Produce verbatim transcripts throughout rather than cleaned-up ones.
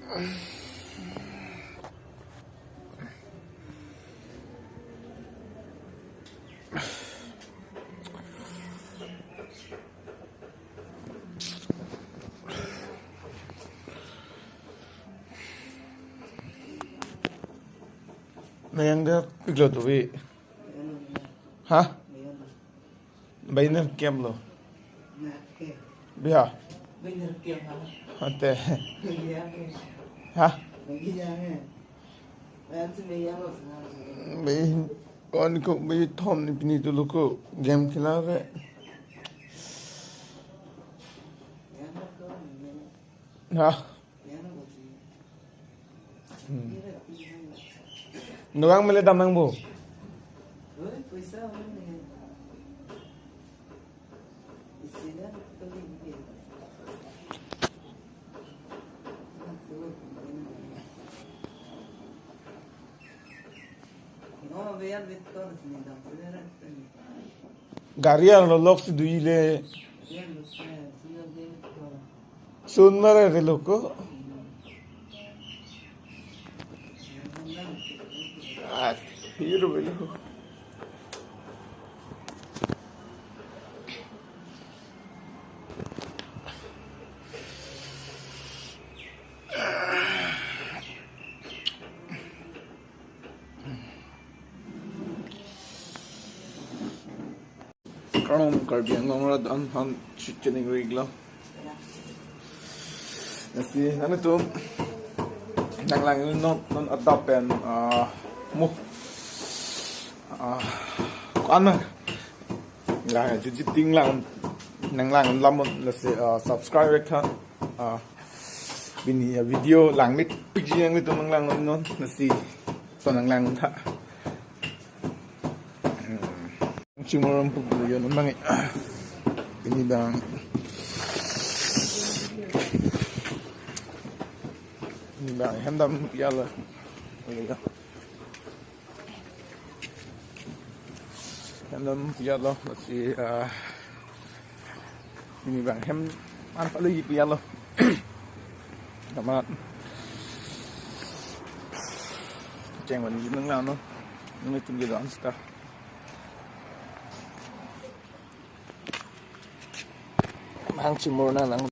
Nang yang dia piglo tuwi. Hah? Bainer kem lo. Biha. Ante. Hah? Bai kon ko bai thom ni pini tu lo ko game khela re. Hah? Hmm. Nurang mele dam nang bo. Gari arlo lok si dui le. Sun mare re loko. Ah, hero belo. Kardom Karbi Anglong arat aphan chini ri iklo. Lasi nanglitum nanglang non non adap pen, ah, mo. Ah, ko-an ma. Lang juji ting lang nanglang lamon lasi, ah, subscribe tha. Ah, pini, ah, video langmepikji nanglitum nanglang non lasi to nanglang tha. Hmm. Chimor pu yo non bang. Pini bang. Pini bang hem dam ya lo. Oke ya. Hem dam ya lo, lasi, ah, pini bang hem an palo yi ya lo. Kamat. Cheng wan yi nanglang non. Nanglitum ke dance ta. Bang chimor nanglang.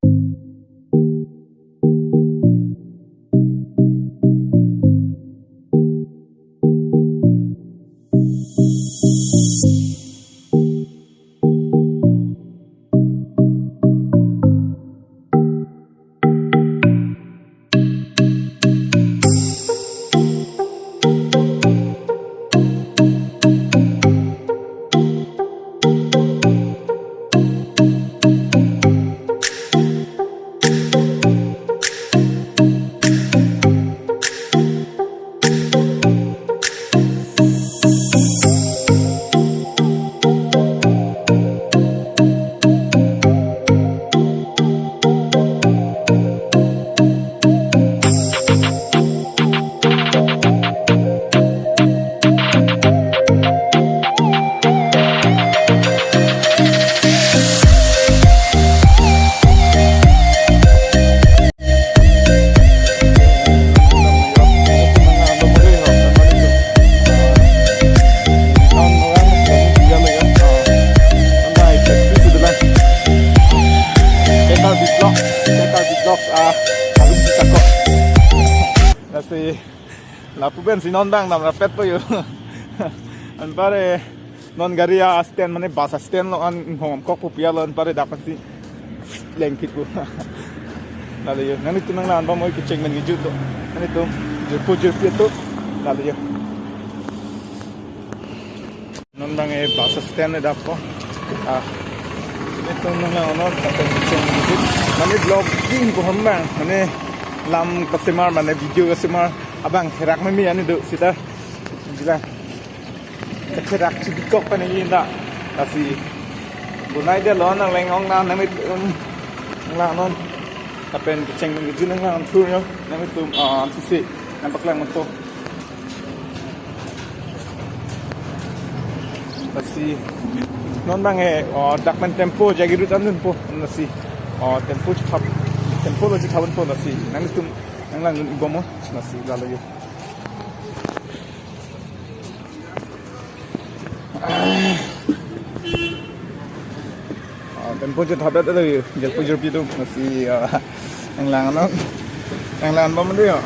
Lasi lapu pen si non bang dam rapet po yo. Anpare non gari a-stand mane bus a-stand lo an hom kok po pialo anpare dak pensi lengkit po. Lalo yo, nanglitum nanglang bang moi kecheng men ngejut to. Nanglitum jirpo jirpi to. Lalo yo. Non bang e bus stand e dak po. Ah. Nanglitum nanglang non dak pen kecheng ngejut. Mane vlogging ko ham bang. Mane lam kasemar mane video kasemar abang therak meme ani do sita. Jila. Katherak chibikok pen ini nda. Lasi bonai de lo nangleng ong na nangmit, um, nanglang non. Dak pen kecheng ngejut nanglang thur yo. Nanglitum, ah, sisi nangpaklang to. Lasi non bang e, ah, dak pen tempo jagi rut anun po. Lasi, ah, tempo chithap, tempo lo chithap po lasi. Nanglitum Lang ibomo, lasi lalo yo. Ah, tempo je thabet alo yo, jalpo jirpi atum, lasi, ah, nanglang ano, nanglang bom alo yo.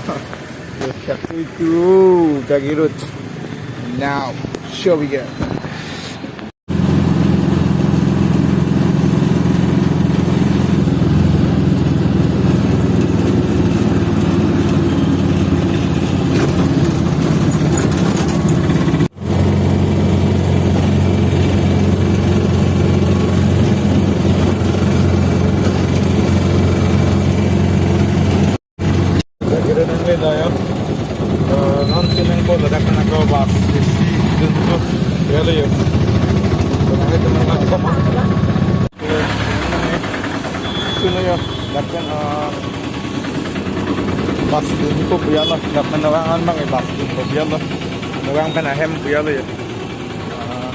Yo, chapter two, Jagiroad. Now, show we go. Jagiroad nangle lo yo. Eh, non sining ko ladak na ko bus A C dun ko ya lo yo. So, nangle teman lang ko ma. Suno yo, ladak, eh, bus dun ko pu ya lo, ladak na orang an bang, eh, bus dun ko pu ya lo. Orang pen ahem pu ya lo yo. Eh,